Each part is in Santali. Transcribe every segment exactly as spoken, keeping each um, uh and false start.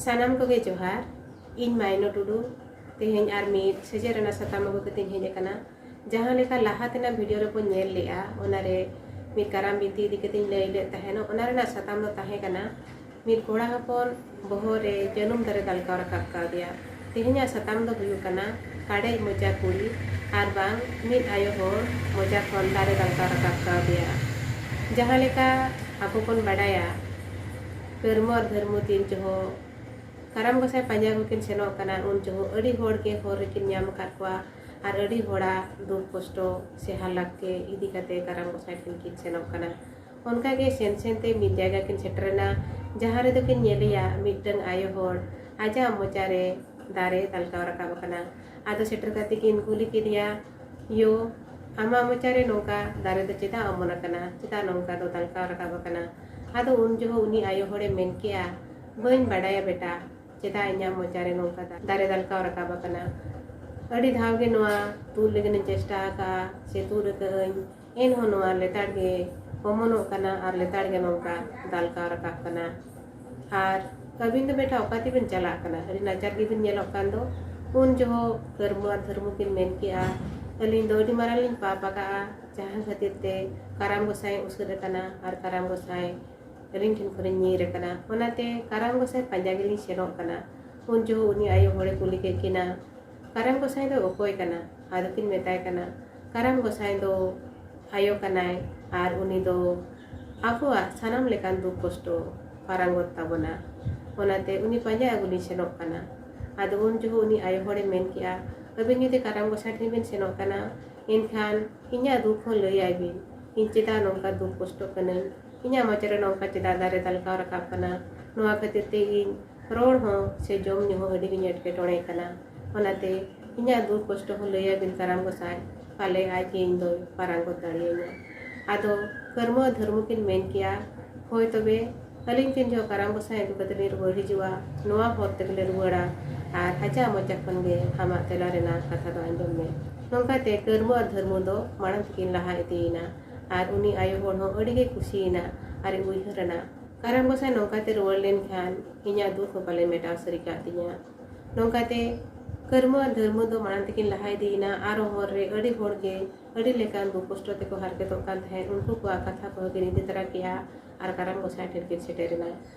ᱥᱟᱱᱟᱢ ᱠᱚᱜᱮ ᱡᱚᱦᱟᱨ᱾ ᱤᱧ ᱢᱟᱭᱱᱚ ᱴᱩᱰᱩ᱾ ᱛᱮᱦᱮᱧ ᱟᱨ ᱢᱤᱫ ᱥᱮᱪᱮᱫ ᱨᱮᱱᱟᱜ ᱥᱟᱛᱟᱢ ᱟᱹᱜᱩ ᱠᱟᱛᱮᱧ ᱦᱮᱡ ᱟᱠᱟᱱᱟ᱾ ᱡᱟᱦᱟᱸ ᱞᱮᱠᱟ ᱞᱟᱦᱟ ᱛᱮᱱᱟᱜ ᱵᱷᱤᱰᱤᱭᱳ ᱨᱮᱵᱚᱱ ᱧᱮᱞ ᱞᱮᱜᱼᱟ, ᱚᱱᱟᱨᱮ ᱢᱤᱫ ᱠᱟᱨᱟᱢ ᱵᱤᱱᱛᱤ ᱤᱫᱤ ᱠᱟᱛᱮᱧ ᱞᱟᱹᱭ ᱞᱮᱫ ᱛᱟᱦᱮᱱᱚᱜ᱾ ᱚᱱᱟ ᱨᱮᱱᱟᱜ ᱥᱟᱛᱟᱢ ᱫᱚ ᱛᱟᱦᱮᱸ ᱠᱟᱱᱟ ᱢᱤᱫ ᱠᱚᱲᱟ ᱦᱚᱯᱚᱱ ᱵᱚᱦᱚᱜ ᱨᱮ ᱡᱟᱹᱱᱩᱢ ᱫᱟᱨᱮ ᱫᱟᱞᱠᱟᱣ ᱨᱟᱠᱟᱵ ᱠᱟᱣᱫᱮᱭᱟ᱾ ᱛᱮᱦᱮᱧᱟᱜ ᱥᱟᱛᱟᱢ ᱫᱚ ᱦᱩᱭᱩᱜ ᱠᱟᱱᱟ ᱠᱟᱰᱮᱡ ᱢᱚᱪᱟ ᱠᱩᱲᱤ ᱟᱨ ᱵᱟᱝ ᱢᱤᱫ ᱟᱭᱳ ᱦᱚᱲ ᱢᱚᱪᱟ ᱠᱷᱚᱱ ᱫᱟᱨᱮ ᱫᱟᱞᱠᱟᱣ ᱨᱟᱠᱟᱵ ᱠᱟᱣᱫᱮᱭᱟ᱾ ᱡᱟᱦᱟᱸ ᱞᱮᱠᱟ ᱟᱵᱚ ᱵᱚᱱ ᱵᱟᱰᱟᱭᱟ, ᱠᱟᱹᱨᱢᱩ ᱟᱨ ᱫᱷᱟᱹᱨᱢᱩ ᱛᱤᱱ ᱡᱚᱦᱚᱜ ᱠᱟᱨᱟᱢ ᱜᱚᱸᱥᱟᱭ ᱯᱟᱸᱡᱟ ᱠᱚᱠᱤᱱ ᱥᱮᱱᱚᱜ ᱠᱟᱱᱟ, ᱩᱱ ᱡᱚᱦᱚᱜ ᱟᱹᱰᱤ ᱦᱚᱲ ᱜᱮ ᱦᱚᱨ ᱨᱮᱠᱤᱱ ᱧᱟᱢ ᱟᱠᱟᱫ ᱠᱚᱣᱟ ᱟᱨ ᱟᱹᱰᱤ ᱦᱚᱲᱟᱜ ᱫᱩᱠ ᱠᱚᱥᱴᱚ ᱥᱮ ᱦᱟᱞᱟᱛ ᱜᱮ ᱤᱫᱤ ᱠᱟᱛᱮ ᱠᱟᱨᱟᱢ ᱜᱚᱸᱥᱟᱭ ᱴᱷᱮᱱ ᱠᱤᱱ ᱥᱮᱱᱚᱜ ᱠᱟᱱᱟ᱾ ᱚᱱᱠᱟ ᱜᱮ ᱥᱮᱱ ᱥᱮᱱ ᱛᱮ ᱢᱤᱫ ᱡᱟᱭᱜᱟ ᱠᱤᱱ ᱥᱮᱴᱮᱨᱮᱱᱟ, ᱡᱟᱦᱟᱸ ᱨᱮᱫᱚ ᱠᱤᱱ ᱧᱮᱞᱮᱭᱟ ᱢᱤᱫᱴᱟᱝ ᱟᱭᱳ ᱦᱚᱲ ᱟᱡᱟᱜ ᱢᱚᱪᱟ ᱨᱮ ᱫᱟᱨᱮ ᱫᱟᱞᱠᱟᱣ ᱨᱟᱠᱟᱵ ᱟᱠᱟᱱᱟ᱾ ᱟᱫᱚ ᱥᱮᱴᱮᱨ ᱠᱟᱛᱮ ᱠᱤᱱ ᱠᱩᱞᱤ ᱠᱮᱫᱮᱭᱟ, "ᱭᱳ, ᱟᱢᱟᱜ ᱢᱚᱪᱟ ᱨᱮ ᱱᱚᱝᱠᱟ ᱫᱟᱨᱮ ᱫᱚ ᱪᱮᱫᱟᱜ ᱚᱢᱚᱱ ᱟᱠᱟᱱᱟ? ᱪᱮᱫᱟᱜ ᱱᱚᱝᱠᱟ ᱫᱚ ᱫᱟᱞᱠᱟᱣ ᱨᱟᱠᱟᱵ ᱟᱠᱟᱱᱟ?" ᱟᱫᱚ ᱩᱱ ᱡᱚᱦᱚᱜ ᱩᱱᱤ ᱟᱭᱳ ᱦᱚᱲᱮ ᱢᱮᱱ ᱠᱮᱜᱼᱟ, "ᱵᱟᱹᱧ ᱵᱟᱰᱟᱭᱟ ᱵᱮᱴᱟ, ᱪᱮᱫᱟᱜ ᱤᱧᱟᱹᱜ ᱢᱚᱪᱟ ᱨᱮ ᱱᱚᱝᱠᱟ ᱫᱟ-, ᱫᱟᱨᱮ ᱫᱟᱞᱠᱟᱣ ᱨᱟᱠᱟᱵ ᱟᱠᱟᱱᱟ᱾ ᱟᱹᱰᱤ ᱫᱷᱟᱣ ᱜᱮ ᱱᱚᱣᱟ ᱛᱩᱫ ᱞᱟᱹᱜᱤᱫ ᱤᱧ ᱪᱮᱥᱴᱟ ᱟᱠᱟᱫᱼᱟ ᱥᱮ ᱛᱩᱫ ᱟᱠᱟᱫ ᱟᱹᱧ, ᱮᱱᱦᱚᱸ ᱱᱚᱣᱟ ᱞᱮᱛᱟᱲ ᱜᱮ ᱚᱢᱚᱱᱚᱜ ᱠᱟᱱᱟ ᱟᱨ ᱞᱮᱛᱟᱲ ᱜᱮ ᱱᱚᱝᱠᱟ ᱫᱟᱞᱠᱟᱣ ᱨᱟᱠᱟᱵ ᱠᱟᱱᱟ᱾ ᱟᱨ ᱟᱹᱵᱤᱱ ᱫᱚ ᱵᱮᱴᱟ ᱚᱠᱟ ᱛᱮᱵᱤᱱ ᱪᱟᱞᱟᱜ ᱠᱟᱱᱟ? ᱟᱹᱰᱤ ᱱᱟᱪᱟᱨ ᱜᱮᱵᱤᱱ ᱧᱮᱞᱚᱜ ᱠᱟᱱ ᱫᱚ᱾" ᱩᱱ ᱡᱚᱦᱚᱜ ᱠᱟᱹᱨᱢᱩ ᱟᱨ ᱫᱷᱟᱹᱨᱢᱩ ᱠᱤᱱ ᱢᱮᱱ ᱠᱮᱜᱼᱟ, "ᱟᱹᱞᱤᱧ ᱫᱚ ᱟᱹᱰᱤ ᱢᱟᱨᱟᱝ ᱞᱤᱧ ᱯᱟᱯ ᱟᱠᱟᱜᱼᱟ, ᱡᱟᱦᱟᱸ ᱠᱷᱟᱹᱛᱤᱨ ᱛᱮ ᱠᱟᱨᱟᱢ ᱜᱚᱸᱥᱟᱭ ᱩᱥᱟᱹᱫ ᱟᱠᱟᱱᱟ ᱟᱨ ᱠᱟᱨᱟᱢ ᱜᱚᱸᱥᱟᱭ ᱟᱹᱞᱤᱧ ᱴᱷᱮᱱ ᱠᱷᱚᱱᱤᱧ ᱧᱤᱨ ᱟᱠᱟᱱᱟ᱾ ᱚᱱᱟᱛᱮ ᱠᱟᱨᱟᱢ ᱜᱚᱸᱥᱟᱭ ᱯᱟᱸᱡᱟ ᱜᱮᱞᱤᱧ ᱥᱮᱱᱚᱜ ᱠᱟᱱᱟ᱾" ᱩᱱ ᱡᱚᱦᱚᱜ ᱩᱱᱤ ᱟᱭᱳ ᱦᱚᱲᱮ ᱠᱩᱞᱤ ᱠᱮᱫ ᱠᱤᱱᱟ, "ᱠᱟᱨᱟᱢ ᱜᱚᱸᱥᱟᱭ ᱫᱚ ᱚᱠᱚᱭ ᱠᱟᱱᱟ?" ᱟᱫᱚ ᱠᱤᱱ ᱢᱮᱛᱟᱭ ᱠᱟᱱᱟ, "ᱠᱟᱨᱟᱢ ᱜᱚᱸᱥᱟᱭ ᱫᱚ ᱟᱭᱳ ᱠᱟᱱᱟᱭ ᱟᱨ ᱩᱱᱤ ᱫᱚ ᱟᱵᱚᱣᱟᱜ ᱥᱟᱱᱟᱢ ᱞᱮᱠᱟᱱ ᱫᱩᱠ ᱠᱚᱥᱴᱚ ᱯᱟᱨᱟᱝᱜᱚᱛ ᱛᱟᱵᱚᱱᱟ᱾ ᱚᱱᱟᱛᱮ ᱩᱱᱤ ᱯᱟᱸᱡᱟ ᱟᱹᱜᱩ ᱞᱤᱧ ᱥᱮᱱᱚᱜ ᱠᱟᱱᱟ᱾" ᱟᱫᱚ ᱩᱱ ᱡᱚᱦᱚᱜ ᱩᱱᱤ ᱟᱭᱳ ᱦᱚᱲᱮ ᱢᱮᱱ ᱠᱮᱜᱼᱟ, "ᱟᱹᱵᱤᱱ ᱡᱩᱫᱤ ᱠᱟᱨᱟᱢ ᱜᱚᱸᱥᱟᱭ ᱴᱷᱮᱱ ᱵᱤᱱ ᱥᱮᱱᱚᱜ ᱠᱟᱱᱟ, ᱮᱱᱠᱷᱟᱱ ᱤᱧᱟᱹᱜ ᱫᱩᱠ ᱦᱚᱸ ᱞᱟᱹᱭᱟᱭ ᱵᱤᱱ, ᱤᱧ ᱪᱮᱫᱟᱜ ᱱᱚᱝᱠᱟ ᱫᱩᱠ ᱠᱚᱥᱴᱚᱜ ᱠᱟᱹᱱᱟᱹᱧ, ᱤᱧᱟᱹᱜ ᱢᱚᱪᱟ ᱨᱮ ᱱᱚᱝᱠᱟ ᱪᱮᱫᱟᱜ ᱫᱟᱨᱮ ᱫᱟᱞᱠᱟᱣ ᱨᱟᱠᱟᱵ ᱠᱟᱱᱟ, ᱱᱚᱣᱟ ᱠᱷᱟᱹᱛᱤᱨ ᱛᱮ ᱤᱧ ᱨᱚᱲ ᱦᱚᱸ ᱥᱮ ᱡᱚᱢ ᱧᱩ ᱦᱚᱸ ᱟᱹᱰᱤ ᱜᱤᱧ ᱮᱴᱠᱮᱴᱚᱬᱮ ᱠᱟᱱᱟ᱾ ᱚᱱᱟᱛᱮ ᱤᱧᱟᱹᱜ ᱫᱩᱠ ᱠᱚᱥᱴᱚ ᱦᱚᱸ ᱞᱟᱹᱭᱟᱵᱤᱱ ᱠᱟᱨᱟᱢ ᱜᱚᱸᱥᱟᱭ, ᱯᱟᱞᱮ ᱟᱡ ᱜᱮ ᱤᱧ ᱫᱚᱭ ᱯᱟᱨᱟᱝ ᱜᱚᱫ ᱫᱟᱲᱮᱭᱟᱹᱧᱟ᱾" ᱟᱫᱚ ᱠᱟᱹᱨᱢᱩ ᱟᱨ ᱫᱷᱟᱹᱨᱢᱩ ᱠᱤᱱ ᱢᱮᱱ ᱠᱮᱜᱼᱟ, "ᱦᱳᱭ ᱛᱚᱵᱮ, ᱟᱹᱞᱤᱧ ᱴᱷᱮᱱ ᱡᱚᱦᱚᱜ ᱠᱟᱨᱟᱢ ᱜᱚᱸᱥᱟᱭ ᱟᱹᱜᱩ ᱠᱟᱛᱮ ᱞᱤᱧ ᱨᱩᱣᱟᱹᱲ ᱦᱤᱡᱩᱜᱼᱟ, ᱱᱚᱣᱟ ᱦᱚᱨ ᱛᱮᱜᱮ ᱞᱮ ᱨᱩᱣᱟᱹᱲᱟ ᱟᱨ ᱟᱡᱟᱜ ᱢᱚᱪᱟ ᱠᱷᱚᱱ ᱜᱮ ᱟᱢᱟᱜ ᱛᱮᱞᱟ ᱨᱮᱱᱟᱜ ᱠᱟᱛᱷᱟ ᱫᱚ ᱟᱸᱡᱚᱢ ᱢᱮ᱾" ᱱᱚᱝᱠᱟᱛᱮ ᱠᱟᱹᱨᱢᱩ ᱟᱨ ᱫᱷᱟᱹᱨᱢᱩ ᱫᱚ ᱢᱟᱲᱟᱝ ᱛᱮᱠᱤᱱ ᱞᱟᱦᱟ ᱤᱫᱤᱭᱮᱱᱟ ᱟᱨ ᱩᱱᱤ ᱟᱭᱳ ᱦᱚᱲ ᱦᱚᱸ ᱟᱹᱰᱤ ᱜᱮ ᱠᱩᱥᱤᱭᱮᱱᱟ ᱟᱨ ᱮ ᱩᱭᱦᱟᱹᱨ ᱮᱱᱟ, ᱠᱟᱨᱟᱢ ᱜᱚᱸᱥᱟᱭ ᱱᱚᱝᱠᱟᱛᱮ ᱨᱩᱣᱟᱹᱲ ᱞᱮᱱᱠᱷᱟᱱ ᱤᱧᱟᱹᱜ ᱫᱩᱠ ᱦᱚᱸ ᱯᱟᱞᱮ ᱢᱮᱴᱟᱣ ᱥᱟᱹᱨᱤ ᱠᱟᱜ ᱛᱤᱧᱟ᱾ ᱱᱚᱝᱠᱟᱛᱮ ᱠᱟᱹᱨᱢᱩ ᱟᱨ ᱫᱷᱟᱹᱨᱢᱩ ᱫᱚ ᱢᱟᱲᱟᱝ ᱛᱮᱠᱤᱱ ᱞᱟᱦᱟ ᱤᱫᱤᱭᱮᱱᱟ᱾ ᱟᱨᱚ ᱦᱚᱨ ᱨᱮ ᱟᱹᱰᱤ ᱦᱚᱲ ᱜᱮ ᱟᱹᱰᱤ ᱞᱮᱠᱟᱱ ᱫᱩᱠ ᱠᱚᱥᱴᱚ ᱛᱮᱠᱚ ᱦᱟᱨᱠᱮᱛᱚᱜ ᱠᱟᱱ ᱛᱟᱦᱮᱸᱫ, ᱩᱱᱠᱩ ᱠᱚᱣᱟᱜ ᱠᱟᱛᱷᱟ ᱠᱚᱦᱚᱸ ᱠᱤᱱ ᱤᱫᱤ ᱛᱟᱨᱟ ᱠᱮᱜᱼᱟ ᱟᱨ ᱠᱟᱨᱟᱢ ᱜᱚᱸᱥᱟᱭ ᱴᱷᱮᱱ ᱠᱤᱱ ᱥᱮᱴᱮᱨᱮᱱᱟ᱾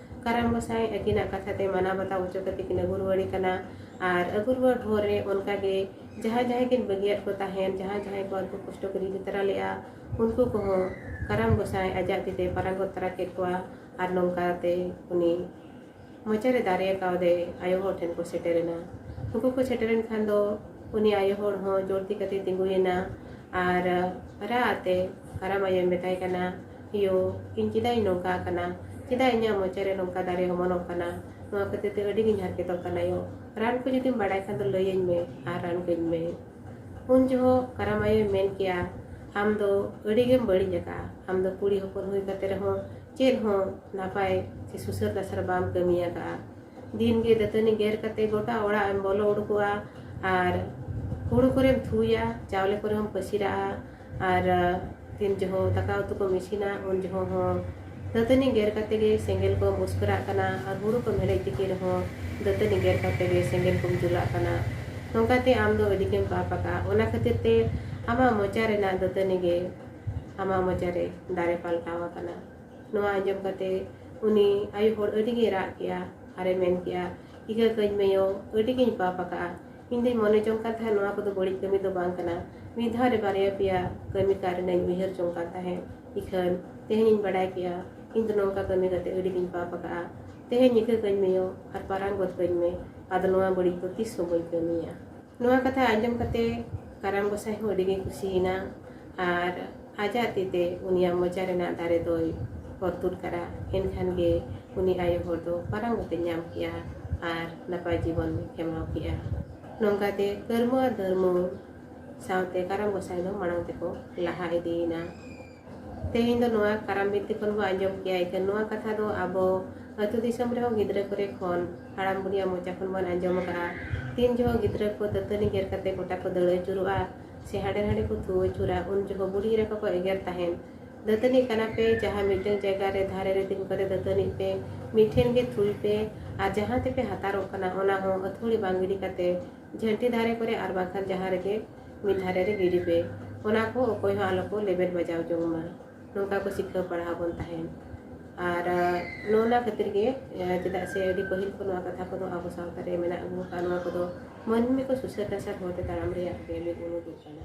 ᱠᱟᱨᱟᱢ ᱜᱚᱸᱥᱟᱭ ᱟᱹᱠᱤᱱᱟᱜ ᱠᱟᱛᱷᱟ ᱛᱮ ᱢᱟᱱᱟᱣ ᱵᱟᱛᱟᱣ ᱦᱚᱪᱚ ᱠᱟᱛᱮ ᱠᱤᱱ ᱟᱹᱜᱩ ᱨᱩᱣᱟᱹᱲᱮ ᱠᱟᱱᱟ᱾ ᱟᱨ ᱟᱹᱜᱩ ᱨᱩᱣᱟᱹᱲ ᱦᱚᱨ ᱨᱮ ᱚᱱᱠᱟ ᱜᱮ ᱡᱟᱦᱟᱸᱭ ᱡᱟᱦᱟᱸᱭ ᱠᱤᱱ ᱵᱟᱹᱜᱤᱭᱟᱫ ᱠᱚ ᱛᱟᱦᱮᱸᱱ, ᱡᱟᱦᱟᱸᱭ ᱡᱟᱦᱟᱸᱭ ᱠᱚᱣᱟᱜ ᱫᱩᱠ ᱠᱚᱥᱴᱚ ᱠᱤᱱ ᱤᱫᱤ ᱛᱟᱨᱟ ᱞᱮᱜᱼᱟ, ᱩᱱᱠᱩ ᱠᱚᱦᱚᱸ ᱠᱟᱨᱟᱢ ᱜᱚᱸᱥᱟᱭ ᱟᱡᱟᱜ ᱛᱤ ᱛᱮ ᱯᱟᱨᱟᱝ ᱜᱚᱫ ᱛᱟᱨᱟ ᱠᱮᱫ ᱠᱚᱣᱟ᱾ ᱟᱨ ᱱᱚᱝᱠᱟ ᱛᱮ ᱩᱱᱤ ᱢᱚᱪᱟᱨᱮ ᱫᱟᱨᱮ ᱟᱠᱟᱣᱫᱮ ᱟᱭᱳ ᱦᱚᱲ ᱴᱷᱮᱱ ᱠᱚ ᱥᱮᱴᱮᱨᱮᱱᱟ᱾ ᱩᱱᱠᱩ ᱠᱚ ᱥᱮᱴᱮᱨᱮᱱ ᱠᱷᱟᱱ ᱫᱚ ᱩᱱᱤ ᱟᱭᱳ ᱦᱚᱲ ᱦᱚᱸ ᱡᱳᱨ ᱛᱤ ᱠᱟᱛᱮ ᱛᱤᱸᱜᱩᱭᱮᱱᱟ ᱟᱨ ᱨᱟᱜ ᱟᱛᱮ ᱠᱟᱨᱟᱢ ᱟᱭᱳᱭ ᱢᱮᱛᱟᱭ ᱠᱟᱱᱟ, "ᱭᱳ, ᱤᱧ ᱪᱮᱫᱟᱜ ᱤᱧ ᱱᱚᱝᱠᱟ ᱟᱠᱟᱱᱟ? ᱪᱮᱫᱟᱜ ᱤᱧᱟᱹᱜ ᱢᱚᱪᱟᱨᱮ ᱱᱚᱝᱠᱟ ᱫᱟᱨᱮ ᱚᱢᱚᱱᱚᱜ ᱠᱟᱱᱟ? ᱱᱚᱣᱟ ᱠᱷᱟᱹᱛᱤᱨ ᱛᱮ ᱟᱹᱰᱤ ᱜᱤᱧ ᱦᱟᱨᱠᱮᱛᱚᱜ ᱠᱟᱱᱟ ᱭᱳ᱾ ᱨᱟᱱ ᱠᱚ ᱡᱩᱫᱤᱢ ᱵᱟᱲᱟᱭ ᱠᱷᱟᱱ ᱫᱚ ᱞᱟᱹᱭᱟᱹᱧ ᱢᱮ ᱟᱨ ᱨᱟᱱ ᱠᱟᱹᱧ ᱢᱮ᱾" ᱩᱱ ᱡᱚᱦᱚᱜ ᱠᱟᱨᱟᱢ ᱟᱭᱳᱭ ᱢᱮᱱ ᱠᱮᱜᱼᱟ, "ᱟᱢ ᱫᱚ ᱟᱹᱰᱤ ᱜᱮᱢ ᱵᱟᱹᱲᱤᱡ ᱟᱠᱟᱜᱼᱟ᱾ ᱟᱢ ᱫᱚ ᱠᱩᱲᱤ ᱦᱚᱯᱚᱱ ᱦᱩᱭ ᱠᱟᱛᱮ ᱨᱮᱦᱚᱸ ᱪᱮᱫ ᱦᱚᱸ ᱱᱟᱯᱟᱭ ᱥᱮ ᱥᱩᱥᱟᱹᱨ ᱫᱟᱥᱟᱨ ᱵᱟᱢ ᱠᱟᱹᱢᱤ ᱟᱠᱟᱜᱼᱟ᱾ ᱫᱤᱱ ᱜᱮ ᱫᱟᱹᱛᱟᱹᱱᱤ ᱜᱮᱨ ᱠᱟᱛᱮ ᱜᱚᱴᱟ ᱚᱲᱟᱜ ᱮᱢ ᱵᱚᱞᱚ ᱩᱰᱩᱠᱚᱜᱼᱟ ᱟᱨ ᱦᱩᱲᱩ ᱠᱚᱨᱮᱢ ᱛᱷᱩᱭᱟ, ᱪᱟᱣᱞᱮ ᱠᱚᱨᱮ ᱦᱚᱸᱢ ᱯᱟᱹᱥᱤᱨᱟᱜᱼᱟ ᱟᱨ ᱛᱤᱱ ᱡᱚᱦᱚᱜ ᱫᱟᱠᱟ ᱩᱛᱩ ᱠᱚᱢ ᱤᱥᱤᱱᱟ ᱩᱱ ᱡᱚᱦᱚᱜ ᱦᱚᱸ ᱫᱟᱹᱛᱟᱹᱱᱤ ᱜᱮᱨ ᱠᱟᱛᱮ ᱜᱮ ᱥᱮᱸᱜᱮᱞ ᱠᱚᱢ ᱩᱥᱠᱩᱨᱟᱜ ᱠᱟᱱᱟ ᱟᱨ ᱦᱩᱲᱩ ᱠᱚᱢ ᱦᱮᱰᱮᱡ ᱛᱤᱠᱤ ᱨᱮᱦᱚᱸ ᱫᱟᱹᱛᱟᱹᱱᱤ ᱜᱮᱨ ᱠᱟᱛᱮ ᱜᱮ ᱥᱮᱸᱜᱮᱞ ᱠᱚᱢ ᱡᱩᱞᱟᱜ ᱠᱟᱱᱟ᱾ ᱱᱚᱝᱠᱟᱛᱮ ᱟᱢ ᱫᱚ ᱟᱹᱰᱤ ᱜᱮᱢ ᱯᱟᱯ ᱟᱠᱟᱜᱼᱟ᱾ ᱚᱱᱟ ᱠᱷᱟᱹᱛᱤᱨ ᱛᱮ ᱟᱢᱟᱜ ᱢᱚᱪᱟ ᱨᱮᱱᱟᱜ ᱫᱟᱹᱛᱟᱹᱱᱤ ᱜᱮ ᱟᱢᱟᱜ ᱢᱚᱪᱟ ᱨᱮ ᱫᱟᱨᱮ ᱯᱟᱞᱴᱟᱣ ᱟᱠᱟᱱᱟ᱾" ᱱᱚᱣᱟ ᱟᱸᱡᱚᱢ ᱠᱟᱛᱮ ᱩᱱᱤ ᱟᱭᱳ ᱦᱚᱲ ᱟᱹᱰᱤ ᱜᱮᱭ ᱨᱟᱜ ᱠᱮᱜᱼᱟ ᱟᱨᱮ ᱢᱮᱱ ᱠᱮᱜᱼᱟ, "ᱤᱠᱟᱹ ᱠᱟᱹᱧ ᱢᱮ ᱭᱳ, ᱟᱹᱰᱤ ᱜᱤᱧ ᱯᱟᱯ ᱟᱠᱟᱜᱼᱟ᱾ ᱤᱧ ᱫᱩᱧ ᱢᱚᱱᱮ ᱡᱚᱝ ᱠᱟᱱ ᱛᱟᱦᱮᱸᱫ ᱱᱚᱣᱟ ᱠᱚᱫᱚ ᱵᱟᱹᱲᱤᱡ ᱠᱟᱹᱢᱤ ᱫᱚ ᱵᱟᱝ ᱠᱟᱱᱟ᱾ ᱢᱤᱫ ᱫᱷᱟᱣ ᱨᱮ ᱵᱟᱨᱭᱟ ᱯᱮᱭᱟ ᱠᱟᱹᱢᱤ ᱠᱟᱜ ᱨᱮᱱᱟᱜ ᱤᱧ ᱩᱭᱦᱟᱹᱨ ᱡᱚᱝ ᱠᱟᱱ ᱛᱟᱦᱮᱸᱫ᱾ ᱤᱠᱷᱟᱹᱱ ᱛᱮᱦᱮᱧ ᱤᱧ ᱵᱟᱰᱟᱭ ᱠᱮᱜᱼᱟ, ᱤᱧ ᱫᱚ ᱱᱚᱝᱠᱟ ᱠᱟᱹᱢᱤ ᱠᱟᱛᱮ ᱟᱹᱰᱤ ᱜᱤᱧ ᱯᱟᱯ ᱟᱠᱟᱜᱼᱟ᱾ ᱛᱮᱦᱮᱧ ᱤᱠᱟᱹ ᱠᱟᱹᱧ ᱢᱮ ᱭᱳ ᱟᱨ ᱯᱟᱨᱟᱝ ᱜᱚᱫ ᱠᱟᱹᱧ ᱢᱮ, ᱟᱫᱚ ᱱᱚᱣᱟ ᱵᱟᱹᱲᱤᱡ ᱫᱚ ᱛᱤᱥ ᱦᱚᱸ ᱵᱟᱹᱧ ᱠᱟᱹᱢᱤᱭᱟ᱾" ᱱᱚᱣᱟ ᱠᱟᱛᱷᱟ ᱟᱸᱡᱚᱢ ᱠᱟᱛᱮ ᱠᱟᱨᱟᱢ ᱜᱚᱸᱥᱟᱭ ᱦᱚᱸ ᱟᱹᱰᱤ ᱜᱮᱭ ᱠᱩᱥᱤᱭᱮᱱᱟ ᱟᱨ ᱟᱡᱟᱜ ᱛᱤ ᱛᱮ ᱩᱱᱤᱭᱟᱜ ᱢᱚᱪᱟ ᱨᱮᱱᱟᱜ ᱫᱟᱨᱮ ᱫᱚᱭ ᱚᱨ ᱛᱩᱫ ᱠᱟᱫᱟ᱾ ᱮᱱᱠᱷᱟᱱ ᱜᱮ ᱩᱱᱤ ᱟᱭᱳ ᱦᱚᱲ ᱫᱚ ᱯᱟᱨᱟᱝ ᱠᱟᱛᱮ ᱧᱟᱢ ᱠᱮᱜᱼᱟ ᱟᱨ ᱱᱟᱯᱟᱭ ᱡᱤᱵᱚᱱ ᱠᱷᱮᱢᱟᱣ ᱠᱮᱜᱼᱟ᱾ ᱱᱚᱝᱠᱟᱛᱮ ᱠᱟᱹᱨᱢᱩ ᱟᱨ ᱫᱷᱟᱹᱨᱢᱩ ᱥᱟᱶᱛᱮ ᱠᱟᱨᱟᱢ ᱜᱚᱸᱥᱟᱭ ᱫᱚ ᱢᱟᱲᱟᱝ ᱛᱮᱠᱚ ᱞᱟᱦᱟ ᱤᱫᱤᱭᱮᱱᱟ᱾ ᱛᱮᱦᱮᱧ ᱫᱚ ᱱᱚᱣᱟ ᱠᱟᱨᱟᱢ ᱵᱤᱱᱛᱤ ᱠᱷᱚᱱ ᱵᱚ ᱟᱸᱡᱚᱢ ᱠᱮᱜᱼᱟ᱾ ᱤᱠᱷᱟᱹᱱ ᱱᱚᱣᱟ ᱠᱟᱛᱷᱟ ᱫᱚ ᱟᱵᱚ ᱟᱹᱛᱩ ᱫᱤᱥᱚᱢ ᱨᱮᱦᱚᱸ ᱜᱤᱫᱽᱨᱟᱹ ᱠᱚᱨᱮ ᱠᱷᱚᱱ, ᱦᱟᱲᱟᱢ ᱵᱩᱲᱦᱤᱭᱟᱜ ᱢᱚᱪᱟ ᱠᱷᱚᱱ ᱵᱚᱱ ᱟᱸᱡᱚᱢ ᱟᱠᱟᱫᱼᱟ᱾ ᱛᱤᱱ ᱡᱚᱦᱚᱜ ᱜᱤᱫᱽᱨᱟᱹ ᱠᱚ ᱫᱟᱹᱛᱟᱹᱱᱤ ᱜᱮᱨ ᱠᱟᱛᱮ ᱜᱚᱴᱟ ᱠᱚ ᱫᱟᱹᱲ ᱟᱹᱪᱩᱨᱚᱜᱼᱟ ᱥᱮ ᱦᱟᱸᱰᱮ ᱱᱟᱰᱮ ᱠᱚ ᱛᱷᱩ ᱟᱹᱪᱩᱨᱟ, ᱩᱱ ᱡᱚᱦᱚᱜ ᱵᱩᱲᱦᱤ ᱮᱨᱟ ᱠᱚᱠᱚ ᱮᱜᱮᱨ ᱛᱟᱦᱮᱸᱱ, ᱫᱟᱹᱛᱟᱹᱱᱤ ᱠᱟᱱᱟ ᱯᱮ, ᱡᱟᱦᱟᱸ ᱢᱤᱫᱴᱟᱝ ᱡᱟᱭᱜᱟ ᱨᱮ ᱫᱷᱟᱨᱮ ᱨᱮ ᱛᱤᱸᱜᱩ ᱠᱟᱛᱮ ᱫᱟᱹᱛᱟᱹᱱᱤᱜ ᱯᱮ, ᱢᱤᱫ ᱴᱷᱮᱱ ᱜᱮ ᱛᱷᱩᱭ ᱯᱮ, ᱟᱨ ᱡᱟᱦᱟᱸ ᱛᱮᱯᱮ ᱦᱟᱛᱟᱨᱚᱜ ᱠᱟᱱᱟ ᱚᱱᱟ ᱦᱚᱸ ᱟᱹᱛᱷᱟᱹᱲᱤ ᱵᱟᱝ ᱜᱤᱰᱤ ᱠᱟᱛᱮ ᱡᱷᱟᱹᱱᱴᱤ ᱫᱷᱟᱨᱮ ᱠᱚᱨᱮ ᱟᱨ ᱵᱟᱝᱠᱷᱟᱱ ᱡᱟᱦᱟᱸ ᱨᱮᱜᱮ ᱢᱤᱫ ᱫᱷᱟᱨᱮ ᱨᱮ ᱜᱤᱰᱤ ᱯᱮ᱾ ᱚᱱᱟ ᱠᱚ ᱚᱠᱚᱭ ᱦᱚᱸ ᱟᱞᱚ ᱠᱚ ᱞᱮᱵᱮᱫ ᱵᱟᱡᱟᱣ ᱡᱚᱝ ᱢᱟ᱾ ᱱᱚᱝᱠᱟ ᱠᱚ ᱥᱤᱠᱷᱟᱹᱣ ᱯᱟᱲᱦᱟᱣ ᱵᱚᱱ ᱛᱟᱦᱮᱸᱫ᱾ ᱟᱨ ᱱᱚᱜᱼᱚ ᱱᱟ ᱠᱷᱟᱹᱛᱤᱨ ᱜᱮ, ᱪᱮᱫᱟᱜ ᱥᱮ ᱟᱹᱰᱤ ᱯᱟᱹᱦᱤᱞ ᱠᱷᱚᱱ ᱱᱚᱣᱟ ᱠᱟᱛᱷᱟ ᱠᱚᱫᱚ ᱟᱵᱚ ᱥᱟᱶᱛᱟ ᱨᱮ ᱢᱮᱱᱟᱜ ᱟᱹᱜᱩ ᱟᱠᱟᱫ, ᱱᱚᱣᱟ ᱠᱚᱫᱚ ᱢᱟᱹᱱᱢᱤ ᱠᱚ ᱥᱩᱥᱟᱹᱨ ᱱᱟᱥᱟᱨ ᱦᱚᱨ ᱛᱮ ᱛᱟᱲᱟᱢ ᱨᱮᱭᱟᱜ ᱜᱮ ᱢᱤᱫ ᱩᱱᱩᱫᱩᱜ ᱠᱟᱱᱟ᱾